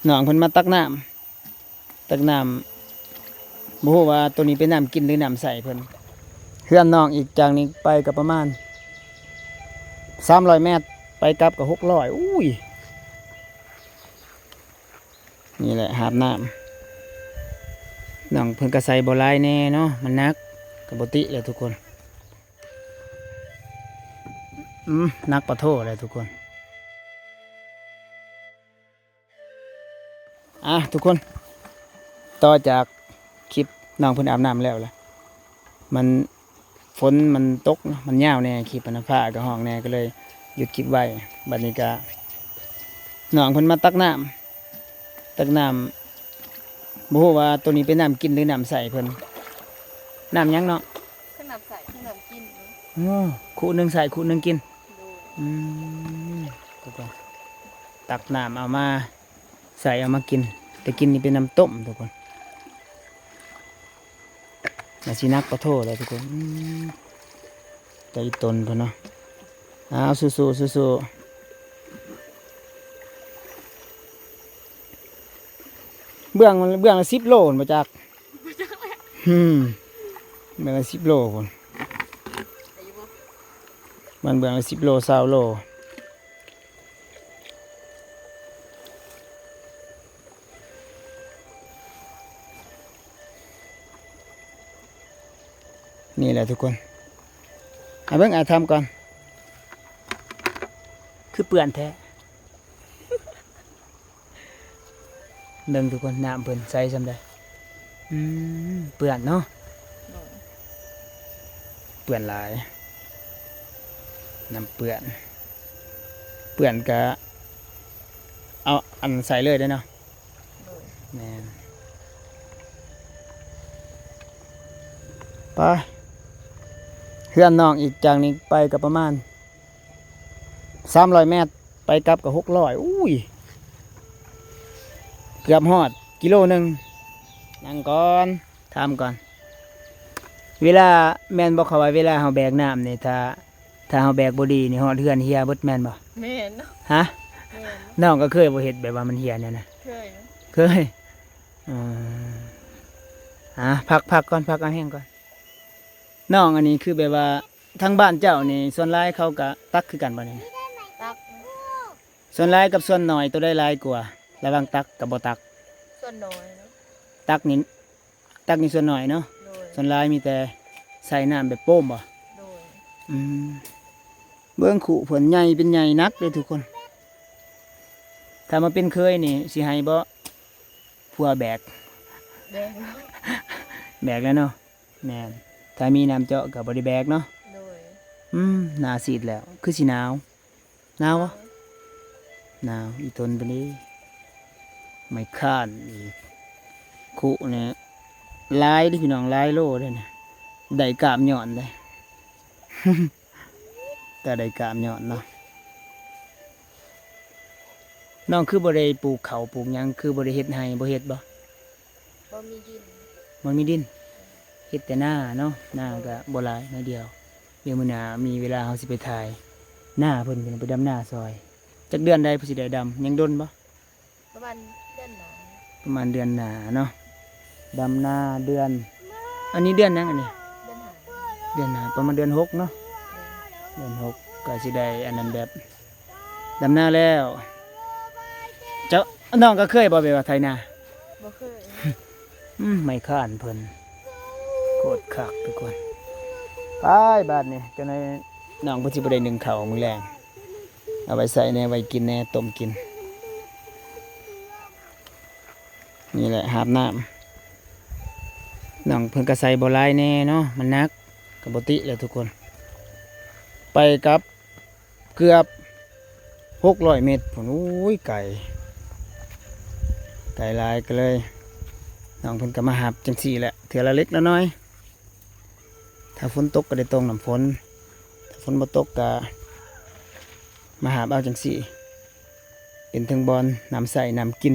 ນ້ອງເພິ່ນມາຕັກນ້ຳ ຕັກນ້ຳ ບໍ່ຮູ້ວ່າໂຕນີ້ເປັນນ້ຳກິນຫຼືນ້ຳໃຊ້ເພິ່ນ. ເຮືອນນ້ອງອີກຈາກນີ້ໄປກໍປະມານສາມຮ້ອຍແມັດ ໄປກັບກໍຫົກຮ້ອຍ. ອຸ້ຍ ນີ້ແຫຼະຫາບນ້ຳ ນ້ອງເພິ່ນກໍໃສ່ບໍ່ຫຼາຍແນ່ເນາະ ມັນໜັກ ກໍບໍ່ຕິແຫຼະທຸກຄົນ. ອືມ ໜັກປະໂທແຫຼະທຸກຄົນ. ອ່ະ ທຸກຄົນ ຕໍ່ຈາກຄລິບນ້ອງເພິ່ນອາບນ້ຳແລ້ວລະ ມັນ ຝົນມັນຕົກເນາະ ມັນຍາວແນ່ ຄລິບອັນນັ້ນ ຟ້າກໍຮ້ອງແນ່ ກໍເລີຍຢຸດຄລິບໄວ້. ບັດນີ້ກໍນ້ອງເພິ່ນມາຕັກນ້ຳ ຕັກນ້ຳ ບໍ່ຮູ້ວ່າໂຕນີ້ເປັນນ້ຳກິນຫຼືນ້ຳໃຊ້ເພິ່ນ. ນ້ຳຫຍັງເນາະ? ທັງນ້ຳໃຊ້ທັງນ້ຳກິນເນາະ. ໂອ້ ຄຸໜຶ່ງໃຊ້ ຄຸໜຶ່ງກິນ. ໂດຍ. ອືມ ທຸກຄົນ ຕັກນ້ຳເອົາມາໃສ່ ເອົາມາກິນ ແຕ່ກິນນີ້ເປັນນ້ຳຕົ້ມທຸກຄົນ. ໜ້າຊິໜັກປະໂທແຫຼະທຸກຄົນ. ອືມ ແຕ່ອີ່ຕົນເພິ່ນເນາະ. ອ້າວ ສູ້ໆ ສູ້ໆ. ເບື້ອງ ເບື້ອງລະສິບໂລພຸ້ນບໍ່ຈັກ. ອືມ ເບື້ອງລະສິບໂລພຸ້ນ. ມັນເບື້ອງລະສິບໂລ ຊາວໂລ. ນີ້ແຫຼະທຸກຄົນ. ເອົາເບິ່ງ ອາ ຖາມກ່ອນ ຄືເປື້ອນແທ້. ເບິ່ງທຸກຄົນ ນ້ຳເພິ່ນໃສສ່ຳໃດ. ອືມ ເປື້ອນເນາະ. ໂດຍ. ເປື້ອນຫຼາຍ ນ້ຳເປື້ອນ ເປື້ອນກະເອົາອັນໃສ່ເລີຍເດ້ເນາະ. ໂດຍ. ແມ່ນ. ໄປ ເຮືອນນ້ອງອີກຈາກນີ້ໄປກໍປະມານສາມຮ້ອຍແມັດ ໄປກັບກໍຫົກຮ້ອຍ. ອຸ້ຍ ເກືອບຮອດກິໂລໜຶ່ງ. ນັ່ງກ່ອນ ຖາມກ່ອນ ເວລາ ແມ່ນບໍ່ເຂົາວ່າເວລາເຮົາແບກນ້ຳນີ້ ຖ້າ ຖ້າເຮົາແບກບໍ່ດີນີ້ ຮອດເຮືອນເຫ່ຍເບິດແມ່ນບໍ່? ແມ່ນເນາະ. ຮະ? ແມ່ນ. ນ້ອງກໍເຄີຍບໍ່ເຮັດແບບວ່າມັນເຫ່ຍແນວນັ້ນ? ເຄີຍ. ເຄີຍ. ອືມ ອ່າ ພັກ ພັກກ່ອນ ພັກເອົາແຮງກ່ອນ. ນ້ອງ ອັນນີ້ຄືແບບວ່າ ທາງບ້ານເຈົ້ານີ້ ສ່ວນຫຼາຍເຂົາກໍຕັກຄືກັນບໍ່ນີ້? ຕັກ. ສ່ວນຫຼາຍກັບສ່ວນໜ້ອຍ ໂຕໃດຫຼາຍກວ່າ ລະຫວ່າງຕັກກັບບໍ່ຕັກ? ສ່ວນໜ້ອຍເນາະ. ຕັກນີ້ ຕັກນີ້ສ່ວນໜ້ອຍເນາະ. ໂດຍ. ສ່ວນຫຼາຍມີແຕ່ໃສ່ນ້ຳແບບໂປມບໍ່? ໂດຍ. ອືມ ເບິ່ງຄຸເພິ່ນໃຫຍ່ເປັນໃຫຍ່ໜັກເດ້ທຸກຄົນ. ຖ້າມາເປັນເຄີຍນີ້ຊິໃຫ້ບໍ່? ຜົວແບກ. ແບກ. ແບກແລ້ວເນາະ. ແມ່ນ. ຖ້າມີນ້ຳເຈາະກໍບໍ່ໄດ້ແບກເນາະ. ໂດຍ. ອືມ ໜ້າຊີດແລ້ວ ຄືຊິໜາວ. ໜາວບໍ່? ໜາວ. ໜາວ ອີ່ຕົນປານນີ້ ໄມ້ຄ້ານອີກ. ຄຸນີ້ຫຼາຍເດ້ພີ່ນ້ອງ ຫຼາຍໂລເດ້ນະ ໄດ້ກາບຍ້ອນເດ້. ຕາໄດ້ກາບຍ້ອນເນາະ. ນ້ອງຄືບໍ່ໄດ້ປູກເຂົ້າປູກຫຍັງ ຄືບໍ່ໄດ້ເຮັດໄຮ່ ບໍ່ເຮັດບໍ່? ບໍ່ມີດິນ. ບໍ່ມີດິນ. ເຮັດແຕ່ນາເນາະ. ນາກໍບໍ່ຫຼາຍ ໜ້ອຍດຽວ. ດຽວມື້ໜ້າມີເວລາເຮົາຊິໄປຖ່າຍນາເພິ່ນ ໄປດຳນາຊ່ອຍ. ຈັກເດືອນໃດເພິ່ນຊິໄດ້ດຳ? ຍັງດົນບໍ່? ປະມານເດືອນໜ້າ. ປະມານເດືອນໜ້າເນາະ. ດຳນາເດືອນ ອັນນີ້ເດືອນຫຍັງອັນນີ້? ເດືອນຫ້າ. ເດືອນຫ້າ ປະມານເດືອນຫົກເນາະ. ເດືອນຫົກກໍຊິໄດ້ອັນນັ້ນ ແບບດຳນາແລ້ວ. ເຈົ້າ ນ້ອງກໍເຄີຍບໍ່ ແບບວ່າໄຖນາ? ບໍ່ເຄີຍ. ອືມ ໄມ້ຄ້ານເພິ່ນ ໂຄດຄັກທຸກຄົນ. ໄປບາດນີ້ ຈັກໜ້ອຍນ້ອງເພິ່ນຊິບໍ່ໄດ້ໜຶ້ງເຂົ້າມື້ແລງ. ເອົາໄວ້ໃສ່ແດ່ ໄວ້ກິນແດ່ ຕົ້ມກິນ. ນີ້ແຫຼະຫາບນ້ຳ ນ້ອງເພິ່ນກໍໃສ່ບໍ່ຫຼາຍແນ່ເນາະ ມັນໜັກ ກໍບໍ່ຕິແຫຼະທຸກຄົນ. ໄປກັບເກືອບຫົກຮ້ອຍເມັດພຸ້ນ. ໂອ້ຍ ໄກ ໄກຫຼາຍ ກໍເລີຍ ນ້ອງເພິ່ນກໍມາຫາບຈັ່ງຊີ້ແຫຼະ ເທື່ອລະເລັກລະນ້ອຍ. ຖ້າຝົນຕົກກໍໄດ້ຕ່ອງນ້ຳຝົນ ຖ້າຝົນບໍ່ຕົກກໍມາຫາບເອົາຈັ່ງຊີ້ ເປັນເທິງບ່ອນນ້ຳໃຊ້ນ້ຳກິນ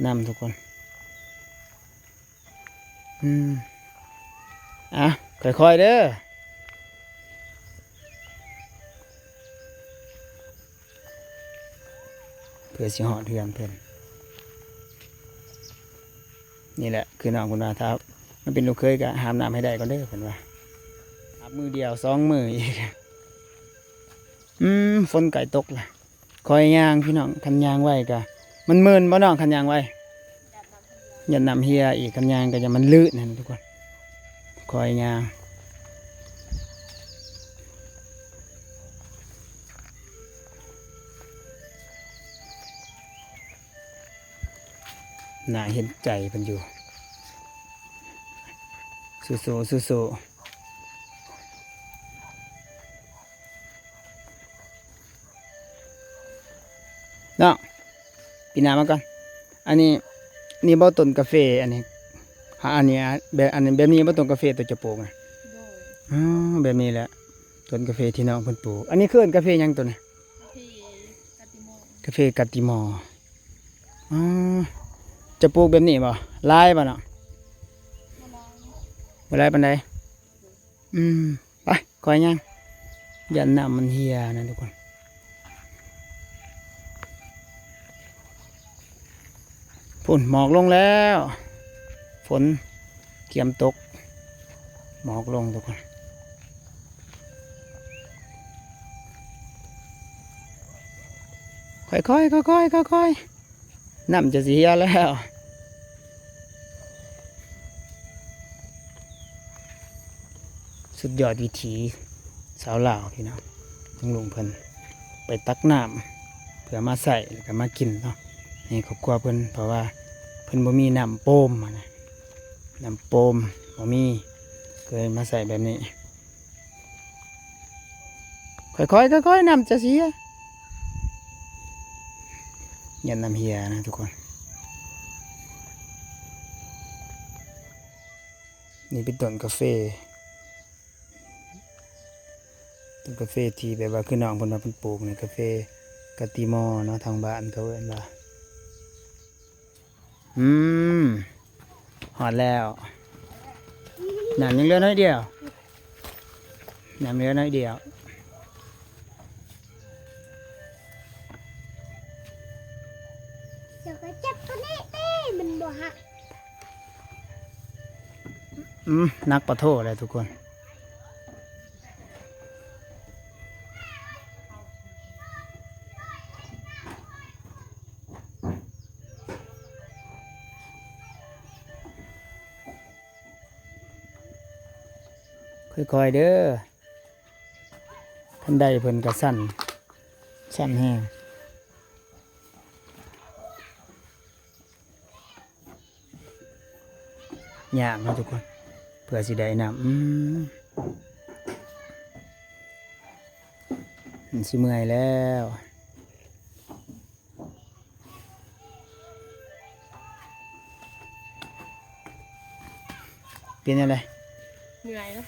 ນຳທຸກຄົນ. ອືມ ອ່ະ ຄ່ອຍໆເດີ. ພື່ອຊິຮອດເຮືອນເພິ່ນ. ນີ້ແຫຼະ ຄືນ້ອງເພິ່ນວ່າ ຖ້າມາເປັນລູກເຂີຍກໍຫາບນ້ຳໃຫ້ໄດ້ກ່ອນເດີ ເພິ່ນວ່າ. ຫາບມື້ດຽວສອງມື້ອີກ. ອືມ ຝົນໃກ້ຕົກລະ. ຄ່ອຍຍ່າງພີ່ນ້ອງ ຄັນຍ່າງໄວກະ ມັນມື່ນບໍ່ນ້ອງ ຄັນຍ່າງໄວ? ຢ້ານນ້ຳເຫ່ຍອີກ ຄັນຍ່າງກະຢ້ານມັນລື່ນຫັ້ນທຸກຄົນ. ຄ່ອຍຍ່າງ. ໜ້າເຫັນໃຈເພິ່ນຢູ່. ສູ້ໆ ສູ້ໆ ເນາະ. ປີນໜ້າມາກ່ອນ. ອັນນີ້ ນີ້ບໍ່ຕົ້ນກາເຟ ອັນນີ້ ອາ ອັນນີ້ ອາ ແບບ ອັນນີ້ ແບບນີ້ບໍ່ຕົ້ນກາເຟໂຕຈະປູກນະ? ໂດຍ. ອໍ ແບບນີ້ແຫຼະ ຕົ້ນກາເຟທີ່ນ້ອງເພິ່ນປູກ. ອັນນີ້ຄືເອີ້ນກາເຟຫຍັງໂຕນີ້? ກາເຟກາຕິມໍ. ກາເຟກາຕິມໍ. ອໍ ຈະປູກແບບນີ້ບໍ່? ຫຼາຍບໍ່ເນາະ? ບໍ່ຫຼາຍ ບໍ່ຫຼາຍປານໃດ. ອືມ ໄປ ຄ່ອຍຍ່າງ ຢ້ານນ້ຳມັນເຫ່ຍນະທຸກຄົນ. ພຸ້ນ ໝອກລົງແລ້ວ ຝົນກຽມຕົກ ໝອກລົງທຸກຄົນ. ຄ່ອຍໆ ຄ່ອຍໆ ຄ່ອຍໆ. ນ້ຳຈະຊິເຫ່ຍແລ້ວ. ສຸດຍອດວິຖີຊາວລາວພີ່ນ້ອງ. ລຸງເພິ່ນໄປຕັກນ້ຳເພື່ອມາໃຊ້ ແລ້ວກໍມາກິນເນາະ ໃຫ້ຄອບຄົວເພິ່ນ ເພາະວ່າເພິ່ນບໍ່ມີນ້ຳໂປມຫັ້ນນະ ນ້ຳໂປມບໍ່ມີ ກໍເລີຍມາໃຊ້ແບບນີ້. ຄ່ອຍໆ ຄ່ອຍໆ ນ້ຳຈະເສຍ ຢ້ານນ້ຳເຫ່ຍນະທຸກຄົນ. ນີ້ເປັນຕົ້ນກາເຟ ຕົ້ນກາເຟທີ່ແບບວ່າ ຄືນ້ອງເພິ່ນວ່າເພິ່ນປູກນີ້ ກາເຟກາຕິມໍເນາະ ທາງບ້ານເຂົາເອີ້ນວ່າ. ອືມ ຮອດແລ້ວ ນ້ຳຍັງເຫຼືອໜ້ອຍດຽວ ນ້ຳເຫຼືອໜ້ອຍດຽວ. ເຈົ້າກໍຈັບຕົວນີ້ຕິ ມັນບໍ່ຫັກ. ອືມ ໜັກປະໂທແຫຼະທຸກຄົນ. ຄ່ອຍໆ ເດີ ຄັນໄດເພິ່ນກະສັ່ນ ສັ່ນແຮງ. ຍາກເນາະທຸກຄົນ ເພື່ອຊິໄດ້ນ້ຳ. ອືມ ມັນຊິເມື່ອຍແລ້ວ. ເປັນຈັ່ງໃດ? ເມື່ອຍເນາະ.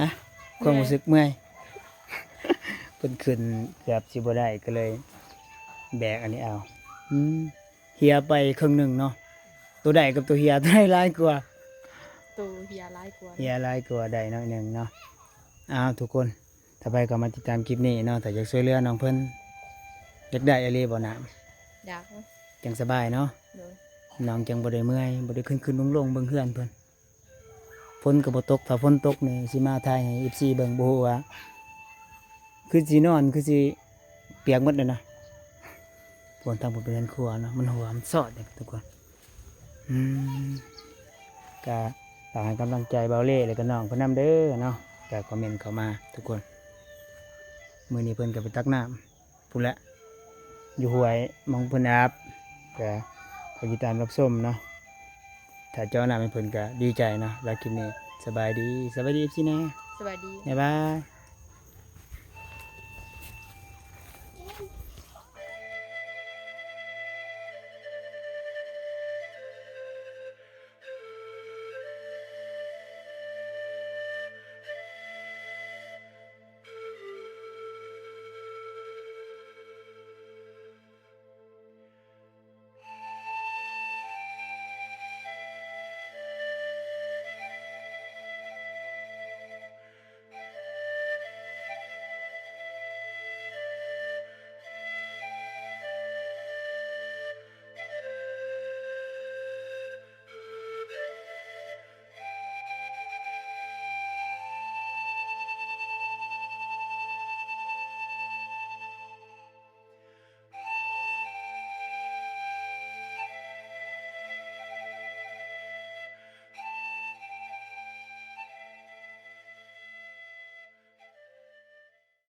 ຮະ? ເມື່ອຍ. ຄວາມຮູ້ສຶກເມື່ອຍ? ເພິ່ນຂຶ້ນເກືອບຊິບໍ່ໄດ້ ກໍເລີຍແບກອັນນີ້ເອົາ. ອືມ ເຫ່ຍໄປເຄິ່ງໜຶ່ງເນາະ. ໂຕໄດ້ກັບໂຕເຫ່ຍ ໂຕໃດຫຼາຍກວ່າ? ໂຕເຫ່ຍຫຼາຍກວ່າ. ເຫ່ຍຫຼາຍກວ່າ ໄດ້ໜ້ອຍໜຶ່ງເນາະ. ອ້າວ ທຸກຄົນ ຖ້າໃຜເຂົ້າມາຕິດຕາມຄລິບນີ້ເນາະ ຖ້າຢາກຊ່ວຍເຫຼືອນ້ອງເພິ່ນ ຢາກໄດ້ອີ່ຫຼີບໍ່ນ້ຳ? ຢາກເນາະ. ຈັ່ງສະບາຍເນາະ. ໂດຍ. ນ້ອງຈັ່ງບໍ່ໄດ້ເມື່ອຍ ບໍ່ໄດ້ຂຶ້ນໆລົງໆ ເບິ່ງເຮືອນເພິ່ນ. ຝົນກໍບໍ່ຕົກ ຖ້າຝົນຕົກນີ້ຊິມາຖ່າຍໃຫ້ເອັຟຊີເບິ່ງ ບໍ່ຮູ້ວ່າ ຄືຊິນອນ ຄືຊິປຽກໝົດແລ້ວນະ. ໂອ້ ທາງພຸ້ນເປັນເຮືອນຄົວເນາະ ມັນຮົ່ວ ມັນຊອດເດ້ທຸກຄົນ. ອືມ ກະຝາກໃຫ້ກຳລັງໃຈບ່າວເລ່ ແລ້ວກໍນ້ອງເພິ່ນນຳເດີເນາະ ກະຄອມເມັນເຂົ້າມາທຸກຄົນ. ມື້ນີ້ເພິ່ນກໍໄປຕັກນ້ຳ ພຸ້ນແຫຼະ ຢູ່ຫ້ວຍໝ່ອງເພິ່ນອາບ ກະໄປຕິດຕາມຮັບຊົມເນາະ. ຖ້າເຈົ້ານ້ຳໃຫ້ເພິ່ນກະດີໃຈເນາະ. ແລ້ວຄລິບນີ້ສະບາຍດີ ສະບາຍດີເອັຟຊີນະ. ສະບາຍດີ. ບາຍບາຍ.